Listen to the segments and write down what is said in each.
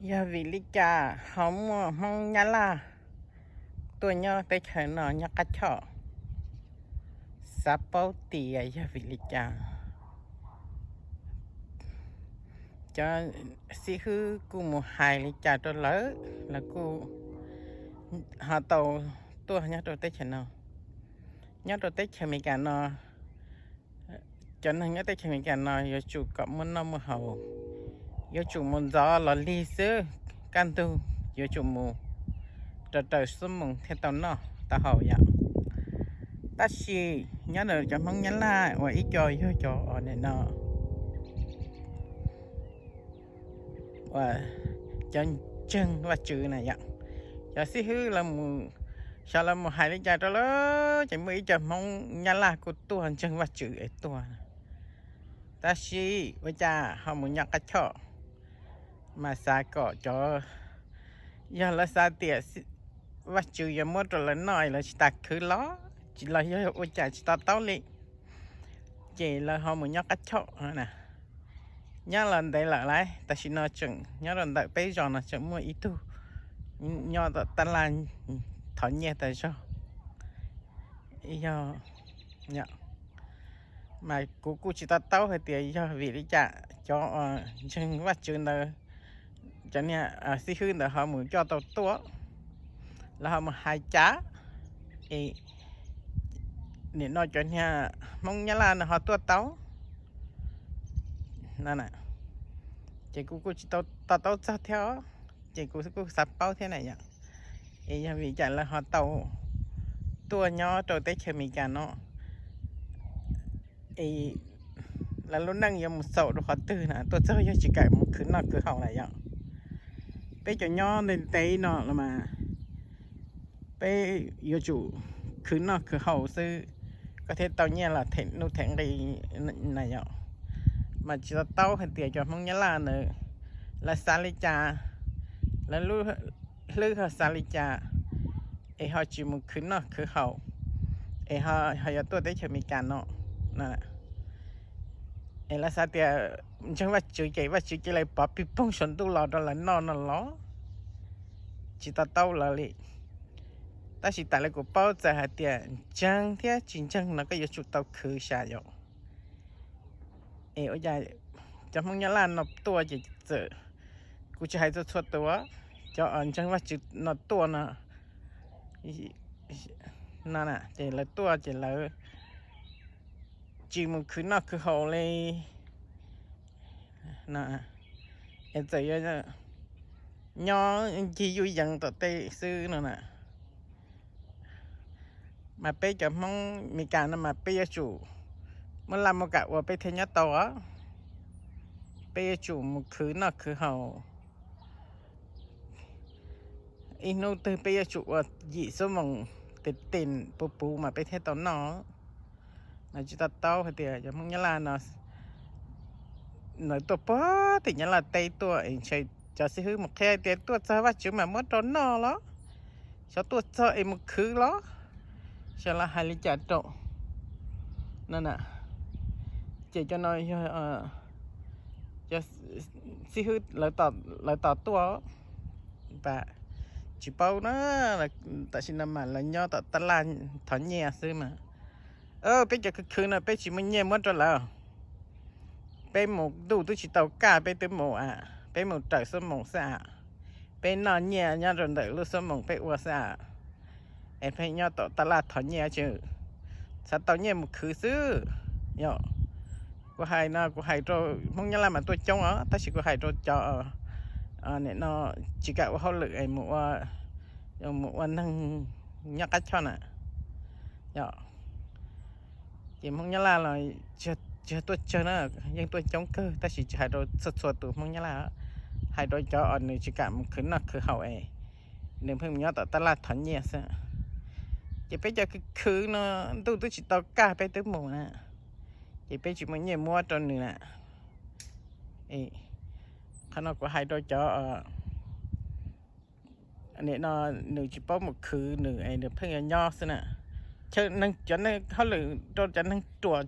Yog vim li cas ho muaj Hmoob Nyab Laj tuaj nyob teb chaws no nyob qab choj? Xav paub tias yog vim li cas? Cov xib hwb kuj mus hais li cas rau lawv, lawv kuj ho tau tuaj nyob rau teb chaws no. Nyob rau teb chaws Amelikas no, cov neeg nyob teb chaws Amelikas no yuav tsum kom muaj noj muaj haus, yuav tsum mus ntxov los lig xwb, kaj ntug yuav tsum mus raws raws xuab moos thiaj tau noj tau haus yom. Tab sis nyob ntawm cov Hmoob Nyab Laj uas ib co yog cov nim no uas cov ntseeg Vajtswv na yom, cov xib hwb xyov lawv mus hais li cas rau lawv ces muaj ib co Hmoob Nyab Laj kuj tuaj ntseeg Vajtswv es tuaj. Tab sis ua cas ho mus nyob qab choj, mas xav kom cov, yog lawv xav tias Vajtswv yuav muab rau lawv noj lawv tsis tas khwv los, los yog ua cas tsis to taub li, ces lawv ho mus nyob qab choj na. Nyob los ntev lawm lauj, tam sim no tseem nyob rau ntawm peb zos no tseem muaj ib tug nyob tom tab laj thov nyiaj tas zog. Yog, mas kuv kuj tsis to taub hais tias yog vim li cas cov ntseeg Vajtswv ntawd, cov niag xib hwb ntawd ho mus coj tau tuaj, lawv ho mus hais cas es nim no cov niag Hmoob Nyab Laj no ho tuaj tau no. Ces kuv kuj tsis to taub txog thiab, ces kuv kuj xav paub thiab na yom. Es yog vim cas lawv ho tau tuaj nyob rau teb chaws Amelikas no, es lawv lub neej yuav mus xaus rau qhov twg na, tuaj txog yog tsis kam mus khwv noj khwv haus na yom. Peb cov nyob ntev ntev no los mas peb yuav tsum khwv noj khwv haus xwb, koj thiaj tau nyiaj los them nuj them nqi na yom. Mas tsis to taub hais tias cov Hmoob Nyab Laj ntawd lawv xav li cas, lawv lub hlwb ho xav li cas, es ho tsis mus khwv noj khwv haus, es ho yuav tuaj teb chaws Amelikas no. Es lawv xav tias ntseeg Vajtswv ces Vajtswv cia li pov pig poog saum ntuj los rau lawv noj no los? Tsis to taub lawv li. Tab sis tas li kuv paub txawm hais tias ntseeg thiab tsis ntseeg no koj yuav tsum tau khwv sav yom. Es ua cas cov Hmoob Nyab Laj no tuaj ces txawm, kuv tsis hais txhua txhua tus, cov ntseeg Vajtswv no tuaj no, no ces lawv tuaj ces lawv tsis mus khwv noj khwv haus li, es txawm nyob ncig yuj yees tom tej xwb no na. Mas peb cov Hmoob Amelikas no mas peb yuav tsum muaj laj muaj kam ua peb thiaj nyob tau os. Peb yuav tsum mus khwv noj khwv haus. Ib hnub twg peb yuav tsum ua yim xuab moos tes tes puv puv mas peb thiaj tau noj. Mas tsis to taub hais tias cov Hmoob Nyab Laj no lawv tuaj puag tim Nyab Laj teb tuaj es ntshe cov xib hwb mus qhia tias tuaj txog Vajtswv mas muab rau noj los, xyov tuaj txog es mus khwv los, xyov lawv hais li cas rau no na. Ces cov no yog cov xib hwb lawv tos tuaj, tsis paub na. Tam sim no mas lawv nyob tom tab laj thov nyiaj xwb mas. Peb cov khwv khwv no peb tsis muaj nyiaj muab rau lawv. Peb mus ntuj twb tsis tau kaj peb twb mus a, peb mus raws xuab moos xwb a, peb noj nyiaj nyob rau ntawm lub xuab moos peb ua xwb a. Es pheej nyob tom tab laj thov nyiaj tsis xav tau nyiaj mus khwv xwb. Yog kuv hais no kuv hais rau Hmoob Nyab Laj mas tuaj coob os, tab sis kuv hais rau cov nim no tsis kam ua hauj lwm es mus ua neeg nyob qab choj na. Yog ces Hmoob Nyab Laj los tsis yog tuaj tsawg na, yeej tuaj coob kawg tab sis tsis hais rau txhua txhua tus Hmoob Nyab Laj, hais rau cov uas nws tsis kam mus khwv noj khwv haus es nws pheej mus nyob tom tab laj thov nyiaj xwb. Ces peb cov khwv khwv no ntuj twb tsis tau kaj peb twb mus na, ces peb tsis muaj nyiaj muab rau nws na. Qhov no kuv hais rau cov nim no nws tsis paub mus khwv nws es nws pheej yuav nyob xwb na. Cov neeg hauj lwm rau cov neeg ruam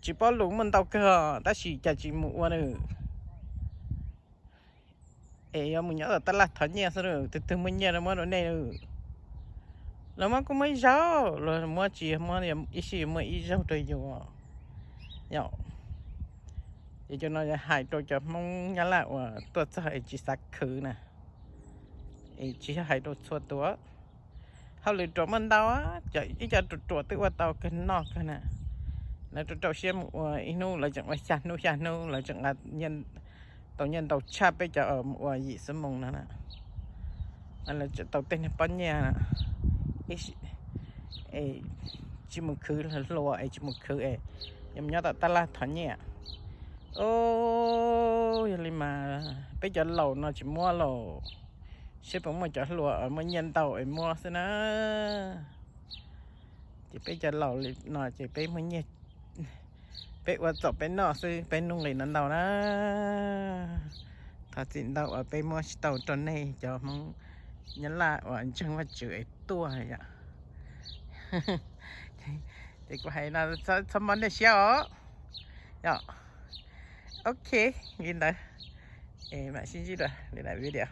tsis paub lus muaj ntau kawg tab sis cas tsis mus ua nws. Es yuav mus nyob tom tab laj thov nyiaj xwb, tus twg muaj nyiaj los muab rau nej. Los muab kuj muaj ib zaug, los muab tsis muab ib sij muaj ib zaug rau yus. Yog, ces cov no hais rau cov Hmoob Nyab Laj uas tuaj txog es tsis xav khwv na, es tsis yog hais rau txhua tus. Hauj lwm ruam muaj ntau, ib co ruam ruam twb ua tau kawg noj kawg na. Lawv rau rau siab mus ua ib hnub lawv tseem ua xya hnub xya hnub, lawv tseem tau nyiaj ntau tshaj peb cov mus ua yim xuab moos no na. Lawv tseem tau tej niag pob nyiaj na. Tsis mus khwv hluas es tsis mus khwv es yuav mus nyob tom tab laj thov nyiaj. Yog li mas peb cov laus no tsis muab lauj, seb puas muaj cov hluas muaj nyiaj ntau es muab xwb na. Ces peb cov laus li no ces peb muaj nyiaj, peb ua txaus peb noj xwb, peb nuj nqis no ntau na. Thov txim ntau uas peb muab tsis tau rau nej cov Hmoob Nyab Laj uas ntseeg Vajtswv es tuaj yom. Ces kuv hais no txhob mob nej siab os. Yog, ok, li ntawd, es mam sib ntsib dua lwm daim video.